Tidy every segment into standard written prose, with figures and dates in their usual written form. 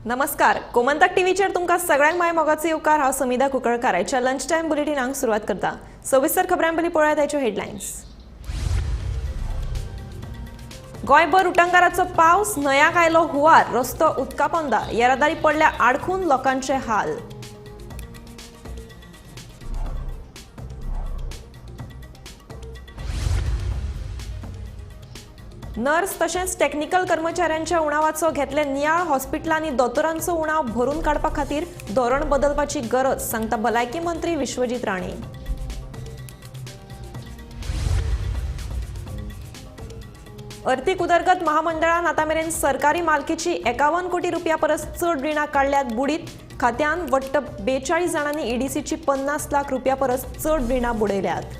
नमस्कार, गोमंतक टीव्हीचेर तुमकां सगळ्यांक माय मोगाचो येवकार. हांव समिधा कुंकळकार. आयच्या लंच टायम बुलेटिनाक सुरवात करता. सविस्तर खबरां पयलीं पळयात आयच्यो हेडलायन्स. गोंयभर उटंगाराचो पावस, न्हंयाक आयलो हुंवार, रस्तो उदका पोंदा, येरादारी पडल्या आडखून, लोकांचे हाल. नर्स तशेंच टेक्निकल कर्मचाऱ्यांच्या उणावाचो घेतले नियाळ. हॉस्पिटलांनी दोतोरांचो उणाव भरून काडपा खातीर धोरण बदलपाची गरज, सांगता भलायकी मंत्री विश्वजीत राणे. अर्थीक उदरगत महामंडळान आतां मेरेन सरकारी मालकीची 51 कोटी रुपया परस चड रिणां काडल्यात बुडीत. खात्यान वट्ट 42 जाणांनी ईडीसीची 50 लाख रुपया परस चड रिणां बुडयल्यात.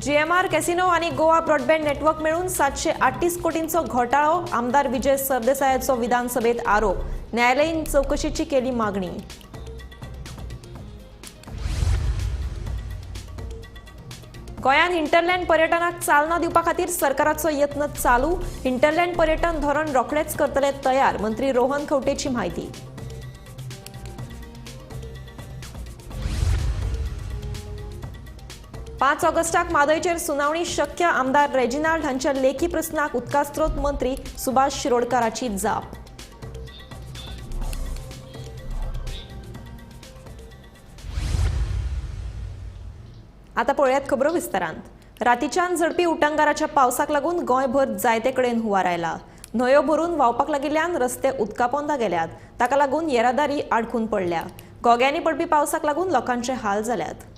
जीएमआर कॅसिनो आनी गोवा ब्रॉडबँड नेटवर्क मेळून 738 कोटींचो घोटाळो, आमदार विजय सरदेसायाचो विधानसभेत आरोप. न्यायालयीन चवकशीची केली मागणी. गोंयांत हिंटरलँड पर्यटनाक चालना दिवपा खातीर सरकाराचो यत्न चालू. हिंटरलँड पर्यटन धोरण रोखडेच करतले तयार, मंत्री रोहन खंवटेची म्हायती. पांच ऑगस्टाक म्हादयचेर सुनावणी शक्य, आमदार रेजिनाल्ड हांच्या लेखी प्रस्नाक उदकास्रोत मंत्री सुभाष शिरोडकाराची जाप. आतां पळयात खबरो विस्तारान. रातीच्यान झडपी उटंगाराच्या पावसाक लागून गोंयभर जायते कडेन हुंवार आयला. न्हंयो भरून व्हांवपाक लागिल्ल्यान रस्ते उदका पोंदा गेल्यात. ताका लागून येरादारी आडखून पडल्या. घोग्यांनी पडपी पावसाक लागून लोकांचे हाल जाल्यात.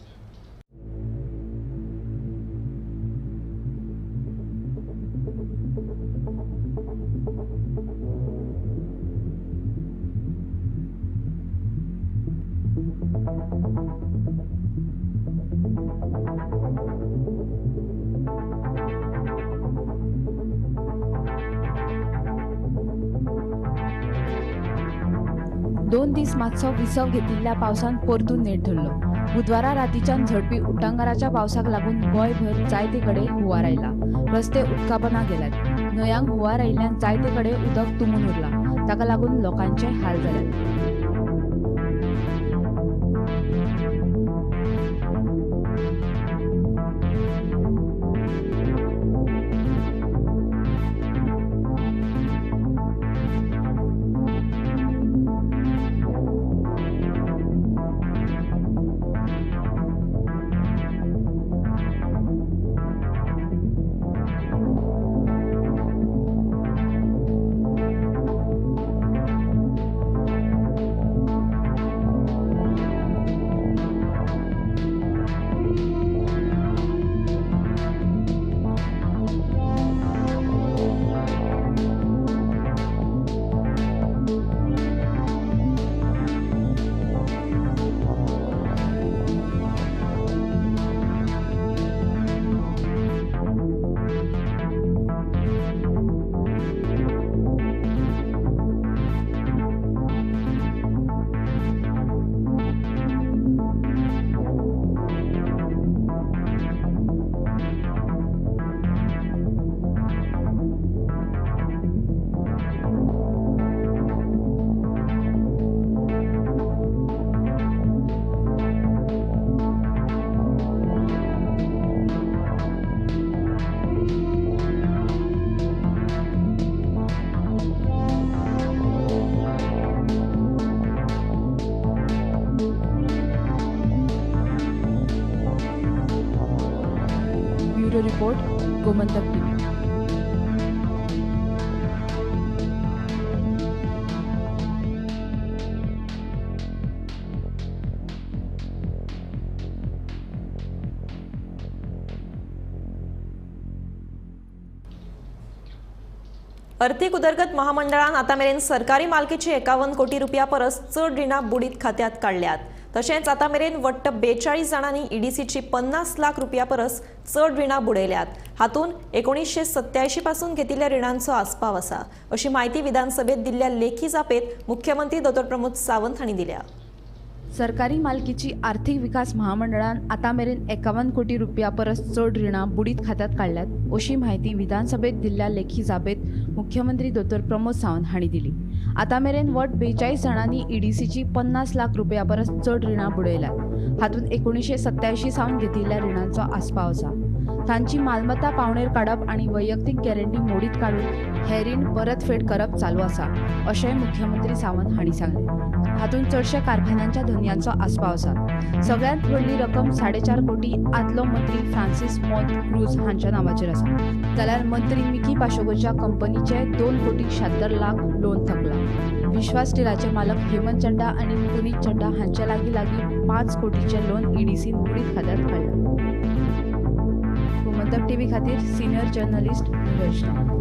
दोन दीस मातसो विसव घेतिल्ल्या पावसान परतून नेट धरलो. बुधवारा रातीच्यान झडपी उटंगाराच्या पावसाक लागून गोंयभर जायते कडेन हुंवार आयला. रस्ते उदकापना गेल्यात. न्हंयांक हुंवार आयिल्ल्यान जायते कडेन उदक तुंबून उरलां. ताका लागून लोकांचे हाल जाल्यात. Bureau report, Gomantak TV. अर्थीक उदरगत महामंडळान आतां मेरेन सरकारी मालकीची 51 कोटी रुपया परस चड रिणां बुडीत खात्यात काडल्यात. तशेंच आतां मेरेन वट्ट 42 जाणांनी ईडीसीची 50 लाख रुपया परस चड रिणां बुडयल्यात. हातूंत 1987 पासून घेतिल्ल्या रिणांचो आस्पाव आसा, अशी म्हायती विधानसभेत दिल्ल्या लेखी जापेत मुख्यमंत्री दोतोर प्रमोद सावंत हांणी दिल्या. सरकारी मालकीची आर्थिक विकास महामंडळान आतां मेरेन 51 कोटी रुपया परस चड रिणां बुडीत खात्यात काडल्यात अशी म्हायती विधानसभेत दिल्ल्या लेखी जापेत मुख्यमंत्री दोतोर प्रमोद सावंत हांणी दिली. आतां मेरेन वट 42 जाणांनी ईडीसीची 50 लाख रुपया परस चड रिणां बुडयल्यात. हातूंत 1987 सावन घेतिल्ल्या रिणांचो आस्पाव आसा. तांची मालमत्ता पावणेर काडप आनी वैयक्तीक गॅरंटी मोडीत काडून हे रीण परतफेड करप चालू आसा अशेंय मुख्यमंत्री सावंत हांणी सांगलें. हातूंत चडशे कारखान्यांच्या धनयांचो आस्पाव आसा. सगळ्यांत व्हडली रक्कम 4.5 कोटी आदलो मंत्री फ्रांसीस मोंत क्रूज हांच्या नांवाचेर आसा, जाल्यार मंत्री मिकी पाशोगोच्या कंपनीचे 2,76,00,000 लोन थकला. विश्वास स्टिलाचे मालक हेमंत चड्डा आनी पुनीत चड्डा हांचे लागीं लागीं 5 कोटीचे लोन ईडीसीन बुडीत खात्यात काडलां. गोमंतक टीव्ही खातीर सिनियर जर्नलिस्ट नीरज नायक.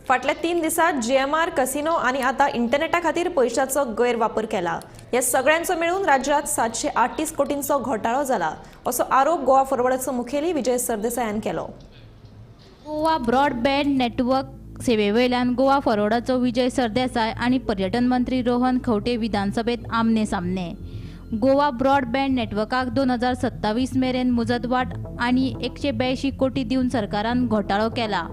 फाटल्या 3 दिसांत जीएमआर कसिनो आनी आतां इंटरनेटा खातीर पयशाचो गैरवापर केला. ह्या सगळ्यांचो मेळून राज्यांत 738 कोटींचो घोटाळो जाला असो आरोप गोवा फॉरवर्डाचो मुखेली विजय सरदेसायान केलो. गोवा ब्रॉडबँड नेटवर्क सेवेवयल्यान गोवा फॉरवर्डाचो विजय सरदेसाय आनी पर्यटन मंत्री रोहन खंवटे विधानसभेत आमने सामने. गोवा ब्रॉडबँड नेटवर्काक 2027 मेरेन मुजतवाट आनी 182 कोटी दिवन सरकारान घोटाळो केला.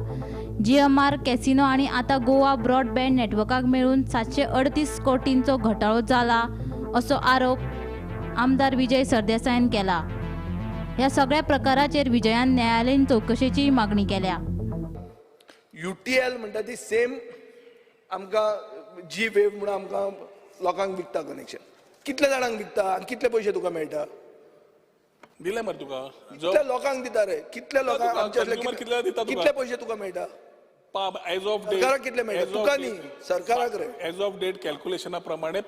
जीएमआर कॅसिनो आनी आतां गोवा ब्रॉडबँड नेटवर्काक मेळून 738 कोटींचो घोटाळो जाला असो आरोप आमदार विजय सरदेसायान केला. ह्या सगळ्या प्रकाराचेर विजयान न्यायालयीन चवकशेची मागणी केल्या. UTL म्हणटा ती सेम आमकां जी वेव म्हणून आमकां लोकांक विकता कनेक्शन. कितले जाणांक विकता आनी कितले पयशे तुका मेळटा? दिले मरे तुका. कितल्या लोकांक दिता रे? कितल्या लोकांक आमचे कितले पयशे तुका मेळटा? एज ऑफ डेट सरकाराक कितले मेळटा? तुका न्ही, सरकाराक रे. एज ऑफ डेट कॅल्क्युलेशना प्रमाणे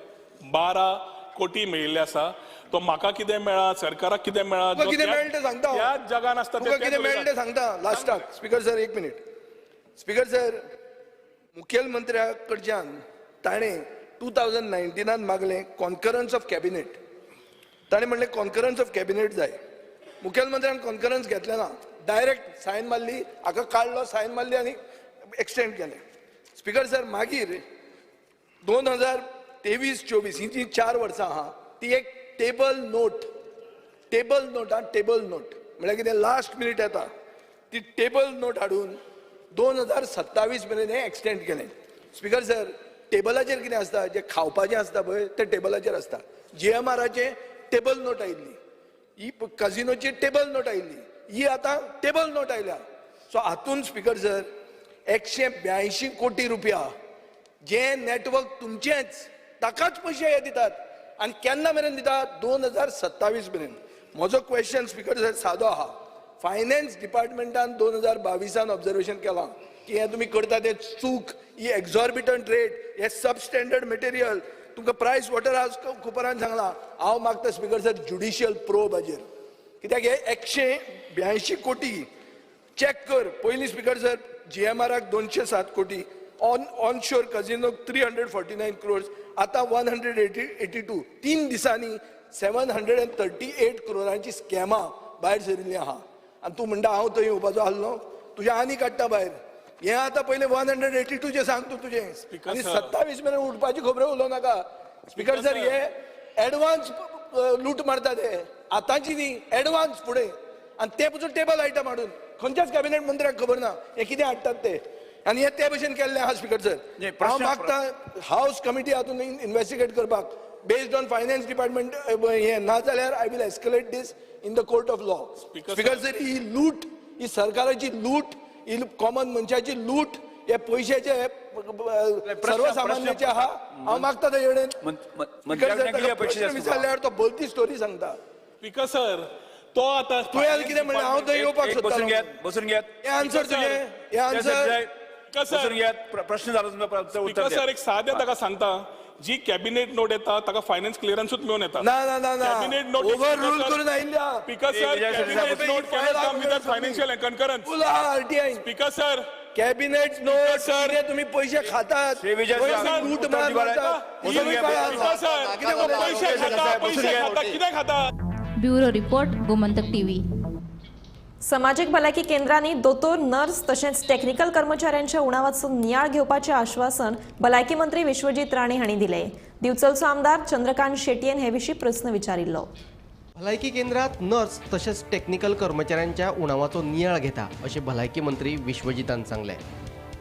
12 कोटी मेळिल्ले आसा. तो म्हाका कितें मेळा, सरकाराक कितें मेळा, तुका कितें मेळटा तें सांगता. त्याच जगान आसता. तुका कितें मेळटा तें सांगता लास्टाक. स्पीकर सर एक मिनीट. स्पीकर सर, मुखेलमंत्र्या कडच्यान ताणें 2019 मागलें कॉन्करन्स ऑफ कॅबिनेट. ताणें म्हणलें कॉन्करन्स ऑफ कॅबिनेट जाय. मुखेलमंत्र्यान कॉन्करन्स घेतलें ना, डायरेक्ट सायन मारली, हाका काडलो, सायन मारली आनी एक्सटेंड केलें. स्पीकर सर, मागीर 2023-24 ही जी 4 वर्सां आहा ती एक टेबल नोट, टेबल नोट आहा, टेबल नोट म्हळ्यार कितें लास्ट मिनीट येता ती टेबल नोट हाडून 2027 मेरेन हें एक्सटेंड केलें. स्पीकर सर, टेबलाचेर कितें आसता, जें खावपाचें आसता पळय तें टेबलाचेर आसता. जीएमआराचें टेबल नोट आयिल्ली, ही कजिनोची टेबल नोट आयिल्ली, ही आतां टेबल नोट आयल्या. सो हातून स्पीकर सर 182 कोटी रुपया जे नेटवर्क तुमचेंच ताकाच पयशे हे दितात आनी केन्ना मेरेन दितात? 2027 मेरेन. म्हजो क्वेश्चन स्पीकर सर सादो आहा. फायनान्स डिपार्टमेंटान 2022 ऑब्जर्वेशन केलां की हें तुमी करता तें चूक, ही एक्झॉर्बिटंट रेट, हें सबस्टँडर्ड मटेरियल, तुमकां प्रायस वॉटर हाउस कुपरान सांगलां. हांव मागता स्पीकर सर ज्युडिशियल प्रोब हाजेर, कित्याक हे 182 कोटी चॅक कर. पयलीं स्पीकर सर जीएमआराक 207 कोटी, ऑनशोर कजिनोक 349 क्रोर्स, आतां 182. 3 दिसांनी 738 क्रोरांची स्कॅमां भायर सरिल्लीं आहा. आनी तूं म्हणटा हांव थंय येवपाचो आसलो, तुजें आनी काडटा भायर. हें आतां पयलें 182 सांग तूं तुजें, आनी 27 मेरेन उठपाची खबरो उलोवं नाका. स्पीकर सर, हे एडवान्स लूट मारता ते, आतांची न्ही, एडवान्स फुडें. आनी ते पसून टेबल आयटम हाडून खंयच्याच कॅबिनेट मंत्र्याक खबर ना हे कितें हाडटात ते, आनी हे ते भशेन केल्लें आहा. स्पीकर सर, हांव मागता हावस कमिटी हातून इन्वेस्टिगेट करपाक बेस्ड ऑन फायनान्स डिपार्टमेंट हें, ना जाल्यार I will escalate this in the court of law. Speaker sir, ही लूट, ही सरकाराची लूट, ही कॉमन मनशाची लूट, हे पयशाचे सर्वसामान्याचे आहा. हांव मागता तेजे कडेन प्रश्न विचारल्यार तो भलती स्टोरी सांगता. स्पीकर सर, तो आतां तुवें कितें म्हणलें? हांव थंय येवपाक सोदतालो. बसून घेयात. हें आन्सर तुजें, हें आन्सर. बसून घेयात. प्रश्न जालो तुमचो, उत्तर. स्पीकर सर, एक सादें ताका सांगता, जी कॅबिनेट नोट येता ताका फायनान्स क्लियरन्सूच मेळून येता. ना ना ना ना, कॅबिनेट नोट ओव्हर रूल करून आयिल्ल्या. Speaker sir, cabinet note cannot come without financial concurrence. RTI. Speaker sir, cabinet note sir, तुम्ही पैसे खातात, लूट मार. पैसे खाता, पैसे खाता, कितें खाता? Bureau report, Gomantak TV. समाजीक भलायकी केंद्रांनी दोतोर, नर्स तशेंच टेक्निकल कर्मचाऱ्यांच्या उणावाचो नियाळ घेवपाचें आश्वासन भलायकी मंत्री विश्वजीत राणे हांणी दिलें. दिवचलचो आमदार चंद्रकांत शेटयेन हे विशीं प्रस्न विचारिल्लो. भलायकी केंद्रात नर्स तशेंच टेक्निकल कर्मचाऱ्यांच्या उणावाचो नियाळ घेता अशें भलायकी मंत्री विश्वजितान सांगलें.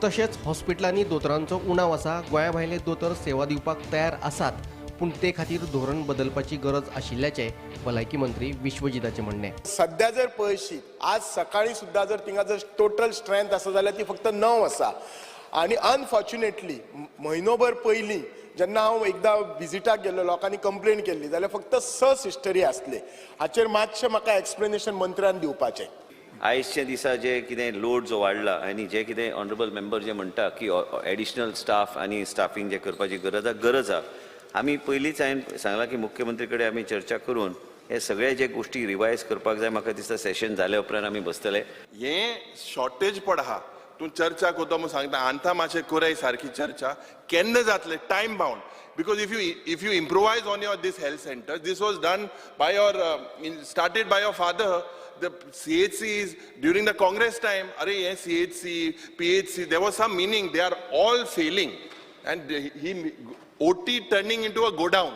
तशेंच हॉस्पिटलांनी दोतोरांचो उणाव आसा. गोंया भायले दोतोर सेवा दिवपाक तयार आसात, पूण ते खातीर धोरण बदलपाची गरज आशिल्ल्याचें भलायकी मंत्री विश्वजिताचें म्हणणें. सध्या जर पळयशी आज सकाळी सुद्दां जर थिंगा जर टोटल स्ट्रेंथ आसा जाल्यार ती फक्त 9 आसा. आनी अनफॉर्च्युनेटली म्हयनोभर पयलीं जेन्ना हांव एकदां विजिटाक गेल्लो, लोकांनी कंप्लेन केल्ली जाल्यार फक्त 6 सिस्टरी आसले. हाचेर मातशें म्हाका एक्सप्लेनेशन मंत्र्यान दिवपाचें. आयजच्या दिसा जे कितें लोड जो वाडला आनी जे कितें ऑनरेबल मेंबर जे म्हणटा की एडिशनल स्टाफ आनी स्टाफींग जे करपाची गरज आसा. आमी पयलींच हांवें सांगलां की मुख्यमंत्री कडेन आमी चर्चा करून हे सगळे जे गोश्टी रिवायज करपाक जाय. म्हाका दिसता सेशन जाले उपरांत आमी बसतले. हें शॉर्टेज पड आहा. तूं चर्चा करता म्हूण सांगता, आंता मातशें कोराय सारकी चर्चा केन्ना जातले, time bound. Because if you improvise on your this health centre, this was done by your started by your father. The CHCs during the Congress time, अरे हे CHC, PHC, there was some meaning. They are all failing and he OT turning into a godown.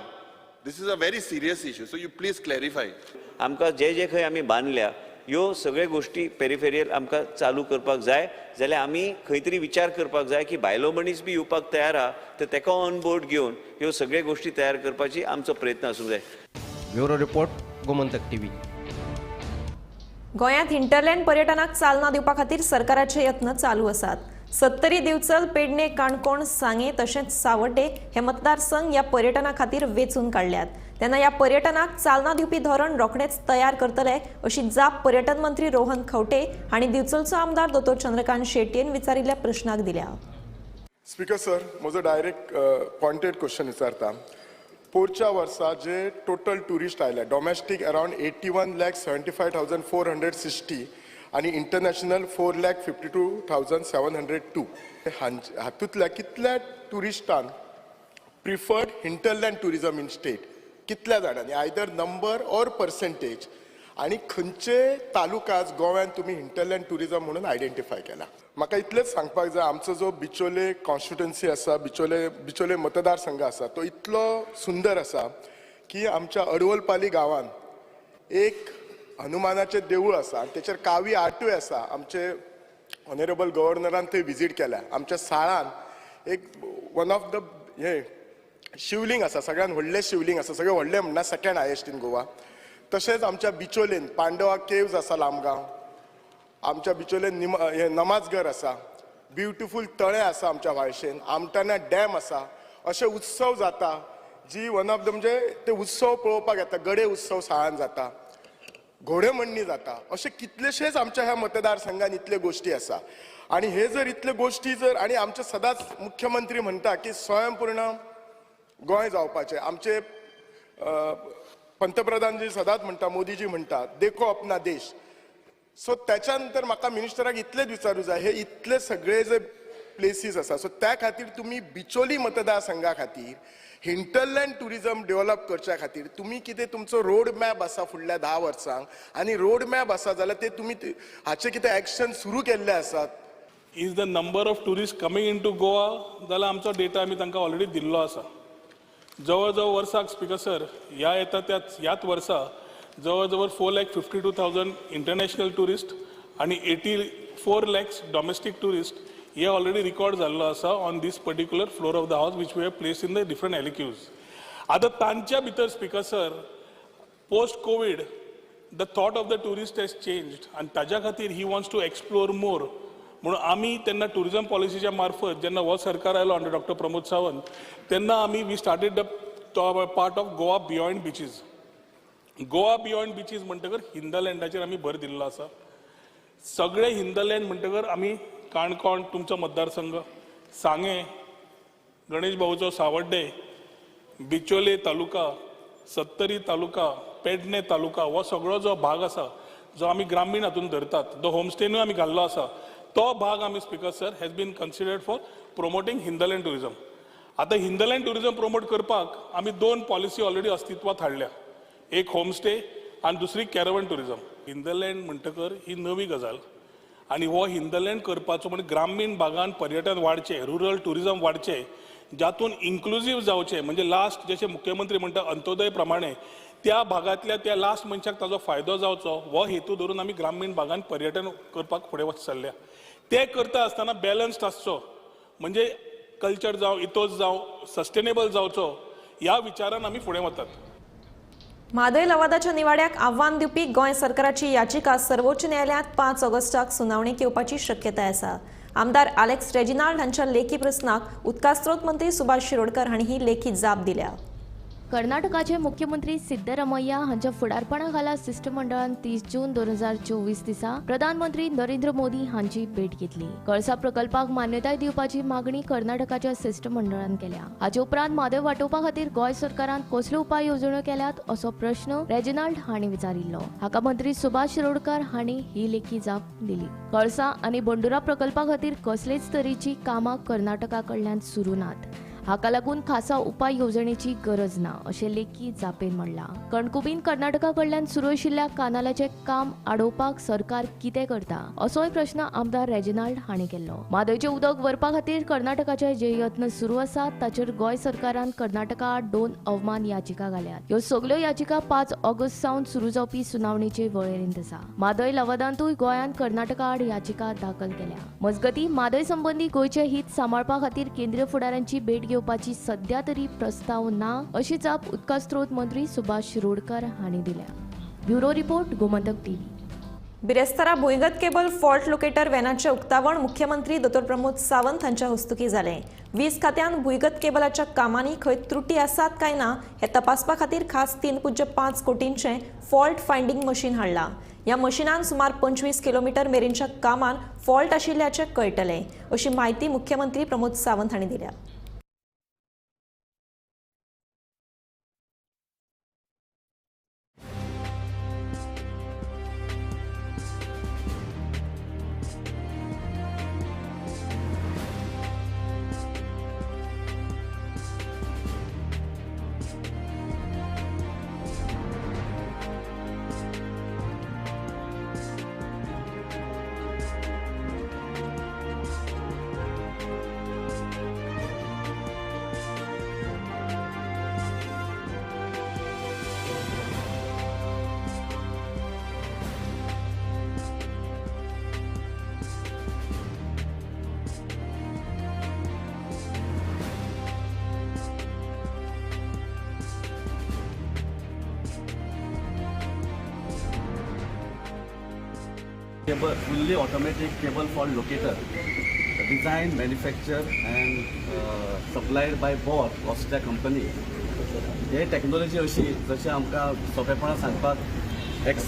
This is a very serious issue. So you please clarify. आमकां जे जे खंय आमी बांदल्या ह्यो सगळे गोश्टी peripheral आमकां चालू करपाक जाय. जाल्यार आमी खंय तरी विचार करपाक जाय की बायलो मनीस बी येवपाक तयार आहा तर तेका ऑन बोर्ड घेवन ह्यो सगळे गोश्टी तयार करपाची आमचो प्रयत्न आसूंक जाय. Bureau report, Gomantak TV. गोंयांत हिंटरलँड पर्यटनाक चालना दिवपा खातीर सरकाराचे यत्न चालू आसात. सत्तरी, दिवचल, पेडणे, काणकोण, सांगे तशेंच सावड्डे हे मतदारसंघ ह्या पर्यटना खातीर वेंचून काडल्यात. तेन्ना ह्या पर्यटनाक चालना दिवपी धोरण रोखडेच तयार करतले अशी जाप पर्यटन मंत्री रोहन खंवटे हांणी दिवचलचो आमदार दोतोर चंद्रकांत शेटयेन विचारिल्ल्या प्रश्नाक दिल्या. स्पीकर सर, म्हजो डायरेक्ट पॉयंटेड क्वेश्चन विचारता. पोरच्या वर्सा जे टोटल ट्युरिस्ट आयले डोमेस्टीक अरावंड 81,75,460 आनी इंटरनॅशनल 4,52,702, हातूंतल्या कितल्या ट्युरिस्टान preferred hinterland tourism in state, कितल्या जाणांनी आयदर नंबर ऑर पर्सेंटेज, आनी खंयचे तालुकाज गोव्यान तुमी हिंटरलँड ट्युरिजम म्हणून आयडेंटिफाय केला. म्हाका इतलेंच सांगपाक जाय, आमचो जो बिचोले कॉन्स्टिट्युएन्सी आसा, बिचोले मतदारसंघ आसा, तो इतलो सुंदर आसा की आमच्या अडवलपाली गांवान एक हनुमानाचें देवूळ आसा आनी तेचेर कावी आर्टूय आसा. आमचे ऑनरेबल गव्हर्नरान थंय विजीट केल्या. आमच्या साळान एक वन ऑफ the हें शिवलिंग आसा, सगळ्यान व्हडलें शिवलिंग आसा, सगळें व्हडलें म्हणना सेकंड हायेस्ट इन गोवा. तशेंच आमच्या बिचोलेन पांडवा केव्ज आसा लामगांव, आमच्या बिचोलेन हें नमाजघर आसा, ब्युटिफूल तळें आसा आमच्या व्हाळशेन, आमटाना डॅम आसा. अशे उत्सव जाता जी वन ऑफ the म्हणजे ते उत्सव पळोवपाक येता. गडे उत्सव साळान जाता, घोडेमडणी जाता. अशे कितलेशेच आमच्या ह्या मतदारसंघान इतल्यो गोश्टी आसा. आनी हे जर इतल्यो गोश्टी जर आनी आमचे सदांच मुख्यमंत्री म्हणटा की स्वयंपूर्ण गोंय जावपाचें, आमचे पंतप्रधान जी सदांच म्हणटा, मोदीजी म्हणटा देखो अपना देश. सो त्याच्या नंतर म्हाका मिनिस्टराक इतलेच विचारूं जाय, हे इतले सगळे जे प्लेसीस आसा, सो त्या खातीर तुमी बिचोली मतदारसंघा खातीर हिंटरलँड ट्युरिजम डेव्हलप करच्या खातीर तुमी कितें तुमचो रोड मॅप आसा फुडल्या 10 वर्सांक, आनी रोड मॅप आसा जाल्यार ते तुमी हाचे कितें एक्शन सुरू केल्ले आसात. Is the number of tourist coming into Goa जाल्यार आमचो डेटा आमी तांकां ऑलरेडी दिल्लो आसा. जवळ जवळ वर्साक स्पीकर सर ह्या येता त्याच ह्याच वर्सा जवळ जवळ 4,52,000 इंटरनॅशनल ट्युरिस्ट आनी 84 लॅक्स डॉमेस्टीक ट्युरिस्ट हे ऑलरेडी रिकॉर्ड जाल्लो आसा on this particular floor of the house which we have place in the different LAQs. आतां तांच्या भितर speaker sir post covid the thought of the tourist has changed आनी ताज्या खातीर he wants to explore more. म्हणून आमी तेन्ना tourism पॉलिसीच्या मार्फत जेन्ना हो सरकार आयलो अंडर डॉक्टर प्रमोद सावंत तेन्ना आमी we started the part of Goa beyond beaches. Goa beyond beaches म्हणटकर हिंदलँडाचेर आमी भर दिल्लो आसा. सगळे हिंदलँड म्हणटकर आमी काणकोण तुमचो मतदारसंघ, सांगें, गणेश भाऊचो सावड्डे, बिचोले तालुका, सत्तरी तालुका, पेडणे तालुका, हो सगळो जो भाग आसा जो आमी ग्रामीण हातून धरतात, जो होमस्टेनूय आमी घाल्लो आसा, तो भाग आमी speaker sir has been considered for promoting hinterland tourism. आतां हिंदलँड ट्युरिजम प्रमोट करपाक आमी 2 पॉलिसी ऑलरेडी अस्तित्वात हाडल्या, एक होमस्टे आनी दुसरी कॅरवन ट्युरिजम. हिंदलँड म्हणटकर ही नवी गजाल आनी हो हिंदलँड करपाचो म्हणजे ग्रामीण भागान पर्यटन वाडचें, रुरल ट्युरिजम वाडचें, जातून इन्क्लुजीव जावचें, म्हणजे लास्ट जशें मुख्यमंत्री म्हणटा अंत्योदय प्रमाणे त्या भागांतल्या त्या लास्ट मनशाक ताजो फायदो जावचो हो हेतू धरून आमी ग्रामीण भागान पर्यटन करपाक फुडें वच चल्ल्या. ते करता आसतना बॅलन्स्ड आसचो, म्हणजे कल्चर जावं, इतोस जावं, सस्टेनेबल जावचो ह्या विचारान आमी फुडें वतात. म्हादय लवादाच्या निवाड्याक आव्हान दिवपी गोंय सरकाराची याचिका सर्वोच्च न्यायालयांत 5 ऑगस्टाक सुनावणेक येवपाची शक्यताय आसा. आमदार आलेक्स रेजिनाल्ड हांच्या लेखी प्रस्नाक उदकास्रोत मंत्री सुभाष शिरोडकर हांणी ही लेखी जाप दिल्या. कर्नाटकाचे मुख्यमंत्री सिद्धरामय्या हांच्या फुडारपणा खाला शिष्टमंडळान 30 जून 2024 दिसा प्रधानमंत्री नरेंद्र मोदी हांची भेट घेतली. कळसा प्रकल्पाक मान्यताय दिवपाची मागणी कर्नाटकाच्या शिष्टमंडळान केल्या. हाचे उपरांत म्हादय वाटोवपा खातीर गोंय सरकारान कसल्यो उपाय येवजण्यो केल्यात असो प्रश्न रेजिनाल्ड हांणी विचारिल्लो. हाका मंत्री सुभाष शिरोडकर हांणी ही लेखी जाप दिली. कळसा आनी बंडुरा प्रकल्पा खातीर कसलेच तरेची कामां कर्नाटका कडल्यान सुरू नात, हाका लागून खासा उपाय येवजणेची गरज ना अशें लेखी जापेन म्हणलां. कणकुबीन कर्नाटका कडल्यान सुरू आशिल्ल्या कानालाचें काम आडोवपाक सरकार कितें करता असोय प्रश्न आमदार रेजिनाल्ड हांणी केल्लो. म्हादयचें उदक व्हरपा खातीर कर्नाटकाचे जे यत्न सुरू आसात ताचेर गोंय सरकारान कर्नाटका आड 2 अवमान याचिका घाल्यात. ह्यो सगल्यो याचिका 5 ऑगस्ट सावन सुरू जावपी सुनावणेचे वळेरेंत आसा. म्हादय लवादांतूय गोंयान कर्नाटका आड याचिका दाखल केल्या. मजगतीं म्हादय संबंदी गोंयचें हित सांबाळपा खातीर केंद्रीय फुडाऱ्यांची भेट घेवपाची सध्या तरी प्रस्ताव ना अशी जाप उदका स्रोत मंत्री सुभाष शिरोडकर हांणी दिल्या. Bureau report, Gomantak TV. बिरेस्तारा भुंयगत केबल फॉल्ट लोकेटर व्हॅनाचें उक्तावण मुख्यमंत्री दोतोर प्रमोद सावंत हांच्या हस्तुकीं जालें. वीज खात्यान भुंयगत केबलाच्या कामांनी खंय त्रुटी आसात काय ना हें तपासपा खातीर खास 3.5 कोटींचें फॉल्ट फायंडींग मशीन हाडलां. ह्या मशिनान सुमार 25 किलोमिटर मेरेनच्या कामान फॉल्ट आशिल्ल्याचें कळटलें अशी म्हायती मुख्यमंत्री प्रमोद सावंत हांणी दिल्या. Cable, fully automatic cable fault locator, designed, manufactured and supplied by Bosch Austria company. हे टेक्नॉलॉजी अशी जशें आमकां सोंपेपणान सांगपाक एक्स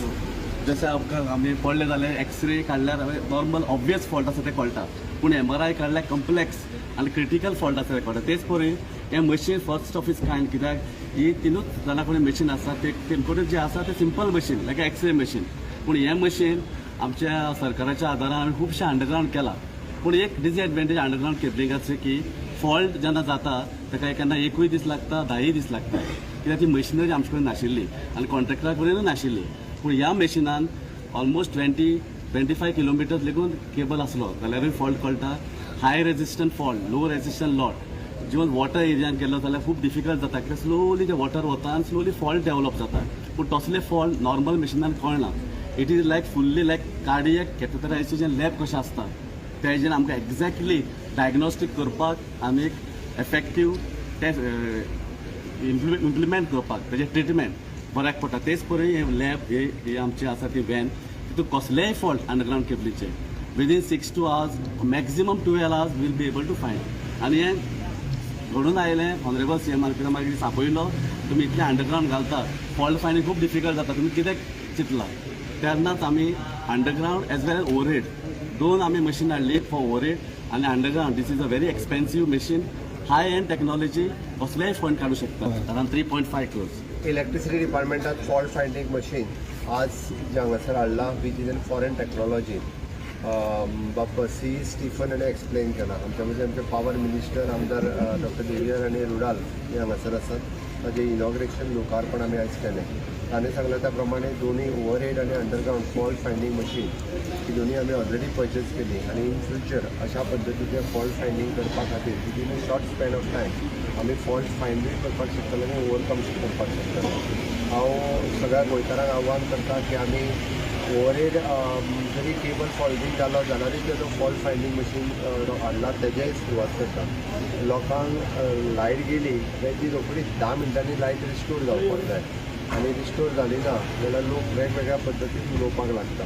जशें आमकां आमी पडले जाल्यार एक्सरे काडल्यार नॉर्मल ऑब्वियस फॉल्ट आसा तें कळटा, पूण MRI काडल्यार कॉम्प्लेक्स आनी क्रिटिकल फॉल्ट आसा तें कळटा. तेच परी हें machine first of its kind, कित्याक ही तिनूच जाणां कडेन मशीन आसा, ते कडेन जें आसा तें simple machine like x-ray machine, पूण हें मशीन आमच्या सरकाराच्या आदारान आमी खुबशें अंडरग्रावंड केलां. पूण एक डिसएडवांटेज अंडरग्रावंड केबलिंगाचें की फॉल्ट जेन्ना जाता ताका केन्ना 1 दीस लागता, 10 दीस लागता, कित्याक ती मशिनरी आमचे कडेन नाशिल्ली आनी कॉन्ट्रॅक्टरा कडेनूय नाशिल्ली. पूण ह्या मशिनान ऑलमोस्ट 20-25 किलोमिटर लेगून केबल आसलो जाल्यारूय फॉल्ट कळटा. High resistance fault, low resistance lot जिवन वॉटर एरियान गेलो जाल्यार खूब डिफिकल्ट जाता, कित्याक स्लोली ते वॉटर वता आनी स्लोली फॉल्ट डेवलप जाता. पूण तसले फॉल्ट नॉर्मल मशिनान कळना. It is like fully like cardiac catheterization lab कशें आसता तेजेन आमकां एग्जॅक्टली डायग्नोस्टीक करपाक आनी एक एफेक्टीव टेस्ट इम्प्लिमेंट करपाक तेजें ट्रिटमेंट बऱ्याक पडटा. तेच परी हें लॅब ही आमची आसा ती व्हॅन, तितून कसलेय fault underground केबलीचे within 6 to hours maximum 12 hours will be able to find. आनी हें घडून आयलें ऑनरेबल CM कित्याक मागीर सांपयलो तुमी इतलें अंडरग्रावंड घालता, फॉल्ट फायंडींग खूब डिफिकल्ट जाता, तुमी कितें चिंतलां. तेन्नाच आमी underground as well as overhead 2 आमी मशीन हाडली फॉर ओवरहेड आनी underground. This is a very expensive machine, high end technology, कसलेय फंड काडूं शकता. Around 3.5 crores. Electricity डिपार्टमेंटात फॉल्ट फायंडींग मशीन आज जें हांगासर हाडलां which is an foreign technology. Bab C Stephen हाणें एक्सप्लेन केलां. आमच्या मदीं आमचे पावर मिनिस्टर आमदार डॉक्टर देवियर आनी रुडाल हे हांगासर आसात. ताजें इनॉग्रेशन लोकार्पण आमी आयज केलें. ताणें सांगलें त्या प्रमाणे दोनूय ओवरहेड आनी अंडरग्रावंड फॉल्ट फायंडींग मशीन ही दोनूय आमी ऑलरेडी पर्चेस केली आनी इन फ्युचर अशा पद्दतीचें फॉल्ट फायंडींग करपा खातीर within a short span of time आमी फॉल्ट फायंडूय करपाक शकतले आनी ओवरकम करपाक शकतले. हांव सगळ्या गोंयकारांक आव्हान करता की आमी ओवरहेड जरी केबल फॉल्टींग जालो जाल्यारूय तेजो फॉल्ट फायंडींग मशीन हाडला तेजेय सुरवात करता. लोकांक लायट गेली जाल्यार ती रोखडी 10 मिनटांनी लायट रिस्टोर जावपाक जाय आनी रिस्टोर जाली ना जाल्यार लोक वेगवेगळ्या पद्दतीन उलोवपाक लागता.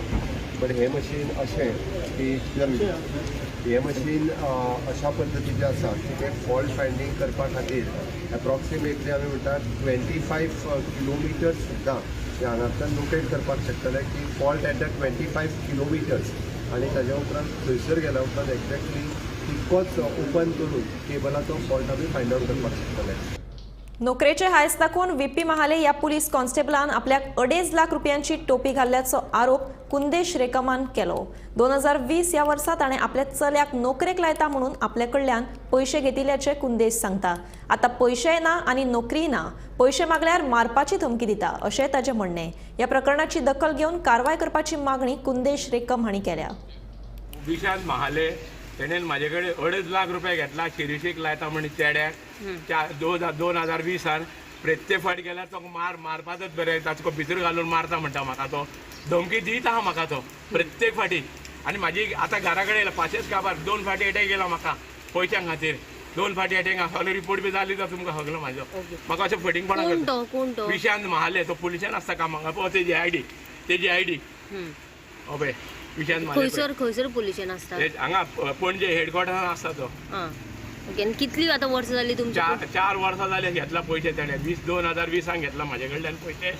बट हें मशीन अशें की हें मशीन अशा पद्दतीचें आसा की तें फॉल्ट फायंडींग करपा खातीर एप्रॉक्सिमेटली आमी म्हणटात 25 किलोमिटर्स सुद्दां हांगांतल्यान लोकेट करपाक शकतले की फॉल्ट एट the 25 kilometres आनी ताज्या उपरांत थंयसर गेल्या उपरांत एक्झॅक्टली तितकोच ओपन करून केबलाचो फॉल्ट आमी फायंड आवट करपाक शकतले. नोकरेचे हायस दाखोवन व्हीपी महाले ह्या पुलीस कॉन्स्टेबलान आपल्याक 2.5 लाख रुपयांची टोपी घाल्ल्याचो आरोप कुंदेश रेकमान केलो. 2020 ह्या वर्सा ताणें आपल्या चल्याक नोकरेक लायता म्हणून आपल्या कडल्यान पयशे घेतिल्ल्याचे कुंदेश सांगता. आतां पयशेय ना आनी नोकरीय ना, पयशे मागल्यार मारपाची धमकी दिता अशें ताचें म्हणणें. ह्या प्रकरणाची दखल घेवन कारवाय करपाची मागणी कुंदेश रेकम हांणी केल्या. विशांत महाले तेणेन म्हाजे कडेन 2.5 लाख रुपया घेतला शिरीषेक लायता म्हण चेड्याक 2020 प्रत्येक फावट गेल्यार तो मारपाचच बरें, ताचो भितर घालून मारता म्हणटा म्हाका, तो धमकी दित आहा म्हाका तो प्रत्येक फावटी. आनी म्हाजी आतां घरा कडेन येयला पाशेच काबार 2 फावटी एटॅक गेला म्हाका पयशां खातीर, 2 फावटी एटॅक सगळो रिपोर्ट बी जाली तो तुमकां सगळो म्हाजो. म्हाका अशें फटींगपणां करता. विशांत महाले तो पुलिसान आसता कामाक, पळय तेजी आयडी, तेजी आयडी पळय विशांत महाले. खंयसर पुलिशन आसता? हांगा पणजे हेडक्वॉर्टरान आसता तो. ओके, आनी कितली आतां वर्सां जाली तुमची? 4 वर्सां जाली घेतला पयशे तेणे, 2020 घेतला म्हाजे कडल्यान पयशे,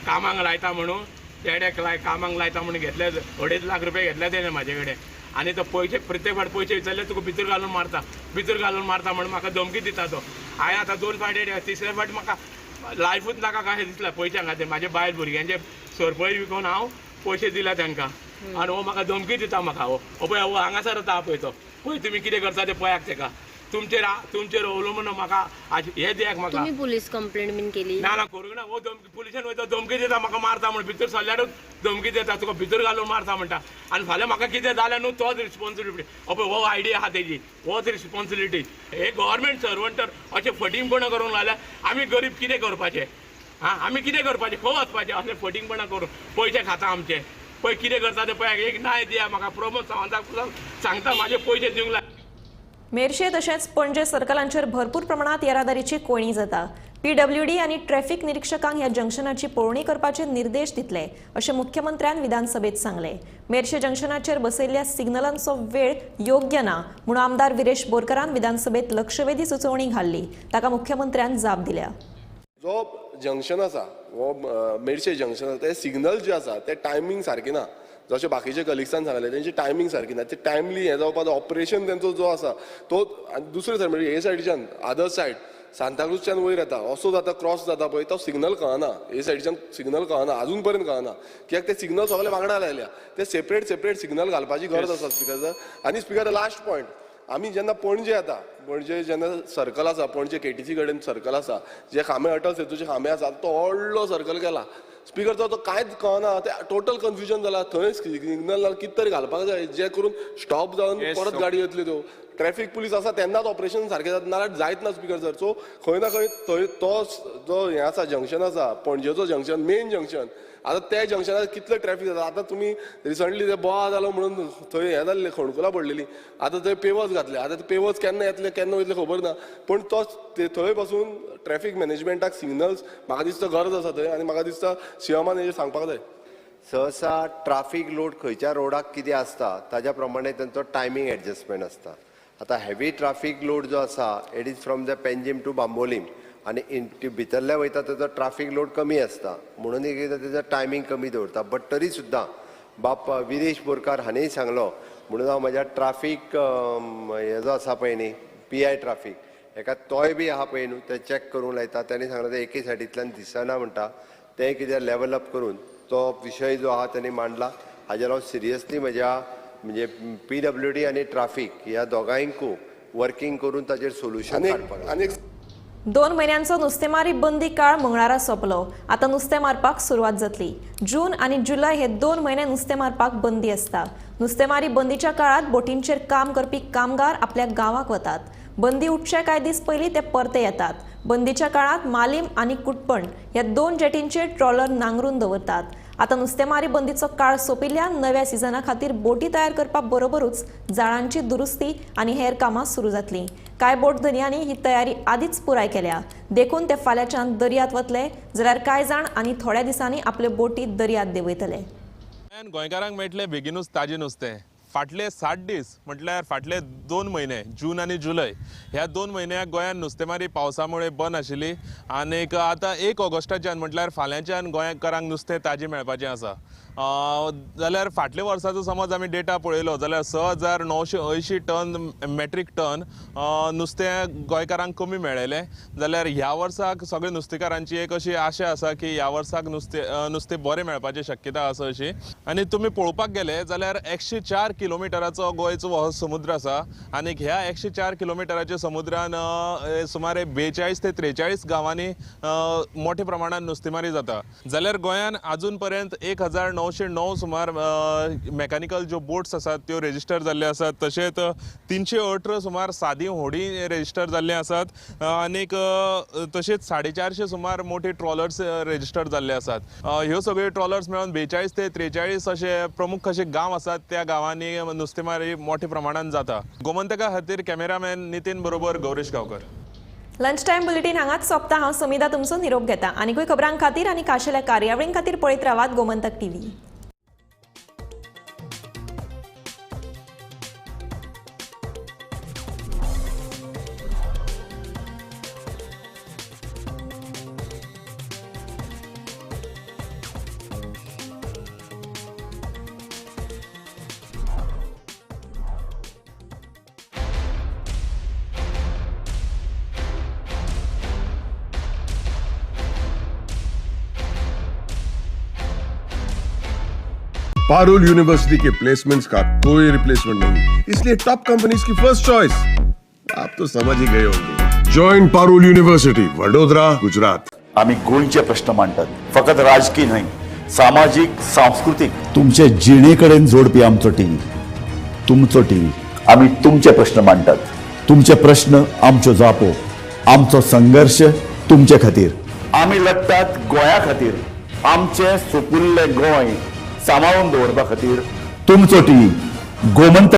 कामाक लायता म्हणून चेड्याक कामाक लायता म्हणून घेतले 2.5 लाख रुपया घेतले तेणे म्हाजे कडेन. आनी तो पयशे प्रत्येक फावट पयशे विचारले तुका भितर घालून मारता, भितर घालून मारता म्हणून म्हाका धमकी दिता तो. हांवें आतां 2 फावटी तिसरे फावट म्हाका लायफूच नाका कशें दिसलें पयशां खातीर. म्हाजे बायल भुरग्यांचे सरपळी विकून हांव पयशे दिला तांकां आनी हो म्हाका धमकी दिता म्हाका. हो पळय हो हांगासर आतां पळय तो, पळय तुमी कितें करता तें पळयात तेका, तुमचेर तुमचेर अवलंबून म्हाका हे दियाक म्हाका. तुमी पुलीस कंप्लेंट बीन केली? ना ना करूंक ना. हो धमकी पुलिसान वयता धमकी दिता म्हाका मारता म्हण, भितर सरल्यारूच धमकी दिता तुका भितर घालून मारता म्हणटा. आनी फाल्यां म्हाका कितें जालें न्हू तोच रिस्पोन्सिबिलिटी. हो पळय हो आयडिया आहा तेजी, होच रिस्पोन्सिबिलिटी. हे गव्हर्मेंट सर्वंट तर अशें फटींगपणां करूंक लागल्या. आमी गरीब कितें करपाचें? आं, आमी कितें करपाचें? खंय वचपाचें? असलें फटींगपणां करून पयशे खाता आमचे. पळय कितें करता तें पळय. एक नाय दिया म्हाका, प्रमोद सावंताक सांगता म्हाजे पयशे दिवंक लाय. मेरशे तशेंच पणजे सर्कलांचेर भरपूर प्रमाणात येरादारीची कोंयडी जाता. पीडब्ल्यूडी आनी ट्रॅफिक निरीक्षकांक ह्या जंक्शनाची पळोवणी करपाचे निर्देश दितले अशें मुख्यमंत्र्यान विधानसभेत सांगलें. मेरशे जंक्शनाचेर बसयल्ल्या सिग्नलांचो वेळ योग्य ना म्हणून आमदार विरेश बोरकरान विधानसभेत लक्षवेधी सुचोवणी घाल्ली. ताका मुख्यमंत्र्यान जाप दिल्या. जो जंक्शन आसा हो मेरशे जंक्शन आसा, ते सिग्नल जे आसा ते टायमींग सारकी ना. जशें बाकीचे कलिग्सान सांगलें तेंची टायमींग सारकी ना, ते टायमली हें जावपाक ऑपरेशन तेंचो जो आसा तो. आनी दुसरे सायड म्हणजे हे सायडीच्यान अदर सायड सांताक्रूजच्यान वयर येता असो जाता क्रॉस जाता पळय तो सिग्नल कळना, हे सायडीच्यान सिग्नल कळना अजून पर्यंत कळना कित्याक ते सिग्नल सगळे वांगडा लायल्या, ते सेपरेट सेपरेट सिग्नल घालपाची गरज आसा स्पिकर. आनी स्पिकर लास्ट पॉयंट, आमी जेन्ना पणजे येता, पणजे जेन्ना सर्कल आसा, पणजे केटीसी कडेन सर्कल आसा, जे खांबे अटल सेतूचे खांबे आसा तो व्हडलो सर्कल केला स्पिकर, तो कांयच कळना, ते टोटल कन्फ्युजन जाला. थंय सिग्नल कितें तरी घालपाक जाय जे करून स्टॉप जावन परत गाडी येतली. त्यो ट्रॅफिक पुलीस आसा तेन्नाच ऑपरेशन सारकें जाता, नाजाल्यार जायत ना स्पिकर सर. सो खंय ना खंय थंय तो जो हें आसा जंक्शन आसा पणजेचो जंक्शन मेन जंक्शन, आतां त्या जंक्शनार कितलें ट्रॅफिक जाता. आतां तुमी रिसंटली ते बोवा जालो म्हणून थंय हें जाल्लें, खणकुलां पडलेलीं, आतां थंय पेवर्स घातले, आतां ते पेवर्स केन्ना येतले केन्ना वयतले खबर ना, पूण तो थंय पासून ट्रॅफिक मॅनेजमेंटाक सिग्नल्स म्हाका दिसता गरज आसा थंय, आनी म्हाका दिसता सीएमान हेजेर सांगपाक जाय. सहसा ट्राफीक लोड खंयच्या रोडाक कितें आसता ताज्या प्रमाणे तांचो टायमींग एडजस्टमेंट आसता. आतां हेवी ट्राफीक लोड जो आसा it is from the Panjim to Bambolim आनी भितरल्या वयता ताचो ट्राफीक लोड कमी आसता म्हणून एक तेजो टायमींग कमी दवरता. बट तरी सुद्दां बाप विरेश बोरकार हांणी सांगलो म्हणून हांव म्हज्या ट्राफीक हे जो आसा पळय न्ही पी I traffic हेका तोय बी आहा पळय न्हू ते चॅक करूंक लायता. तेणी सांगलें तें एके सायडींतल्यान दिसना म्हणटा, तें कितें लेवल अप करून तो विशय जो आहा तेणी मांडला. हाजेर हांव सिरियसली म्हज्या म्हणजे पी डब्ल्यू डी आनी ट्राफीक ह्या दोगांयकूय वर्किंग करून ताजेर सोल्युशन काडपाक. 2 म्हयन्यांचो नुस्तेमारी बंदी काळ मंगळारा सोंपलो. आतां नुस्तें मारपाक सुरवात जातली. जून आनी जुलय हे 2 म्हयने नुस्तें मारपाक बंदी आसता. नुस्तेमारी बंदीच्या काळांत बोटींचेर काम करपी कामगार आपल्या गांवाक वतात. बंदी उठचे कांय दीस पयलीं ते परते येतात. बंदीच्या काळांत मालीम आनी कुटपण ह्या 2 जेटींचेर ट्रॉलर नांगरून दवरतात. आतां नुस्तेमारी बंदीचो काळ सोंपिल्ल्यान नव्या सिजना खातीर बोटी तयार करपा बरोबरूच जाळांची दुरुस्ती आनी हेर कामां सुरू जातलीं. कांय बोट धनयांनी ही तयारी आदींच पुराय केल्या, देखून ते फाल्यांच्यान दर्यांत वतले, जाल्यार कांय जाण आनी थोड्या दिसांनी आपल्यो बोटी दर्यांत देंवयतले. गोंयकारांक मेळटलें बेगिनूच ताजें नुस्तें. फाटले 60 दीस म्हटल्यार फाटले 2 म्हयने जून आनी जुलय ह्या 2 म्हयन्याक गोंयांत नुस्तेमारी पावसा मुळे बंद आशिल्ली आनीक आतां 1 ऑगस्टाच्यान म्हटल्यार फाल्यांच्यान गोंयकारांक नुस्तें ताजें मेळपाचें आसा. जाल्यार फाटल्या वर्साचो समज आमी डेटा पळयलो जाल्यार 6980 टन मेट्रीक टन नुस्तें गोंयकारांक कमी मेळ्ळेलें. जाल्यार ह्या वर्साक सगळे नुस्तेकारांची एक अशी आशा आसा की ह्या वर्साक नुस्तें बरें मेळपाची शक्यता आसा अशी. आनी तुमी पळोवपाक गेले जाल्यार 104 किलोमिटराचो गोंयचो हो समुद्र आसा आनी ह्या 104 किलोमिटराच्या समुद्रान सुमारे 42 ते 43 गांवांनी मोठ्या प्रमाणात नुस्तेमारी जाता. जाल्यार गोंयान आजून पर्यंत 1909 सुमार मेकॅनिकल ज्यो बोट्स आसात त्यो रेजिस्टर जाल्ले आसात. तशेंच 318 सुमार सादी होडी रेजिस्टर जाल्ले आसात आनीक तशेंच 450 सुमार मोठी ट्रॉलर्स रेजिस्टर जाल्ले आसात. ह्यो सगळ्यो ट्रॉलर्स मेळून 42 ते 43 अशे प्रमुख अशे गांव आसात त्या गांवांनी नुस्तेमारी मोठ्या प्रमाणात जाता. गोमंतका खातीर कॅमेरामॅन नितीन बरोबर Gaurish Gaonkar. Lunch time bulletin हांगाच सोंपता. हांव समिदा तुमचो निरोप घेता. आनीकूय खबरां खातीर आनी खाशेल्या कार्यावळीं खातीर पळयत रावात Gomantak TV. Parul university K placements का कोई रिप्लेसमेंट नहीं, इसलिए टॉप कंपनीज की फर्स्ट चॉइस। आप तो समझ ही गए होंगे। Join Parul university, Vadodara, Gujarat. आम्ही गोंयचे प्रश्न मांडटात, फकत राजकीय न्हय, सामाजीक, सांस्कृतीक। तुमचे जिणेकडेन जोडपी आमचो टीव्ही, तुमचो टीव्ही। आम्ही तुमचे प्रश्न मांडटात, तुमचे प्रश्न आमच्यो जापो, आमचो संघर्ष तुमचे खातीर। आमी लढटात गोंया खातीर, आमचे सुपुल्ले गोंय सांबाळून दवरपा खातीर। तुमचो टीव्ही गोमंतक।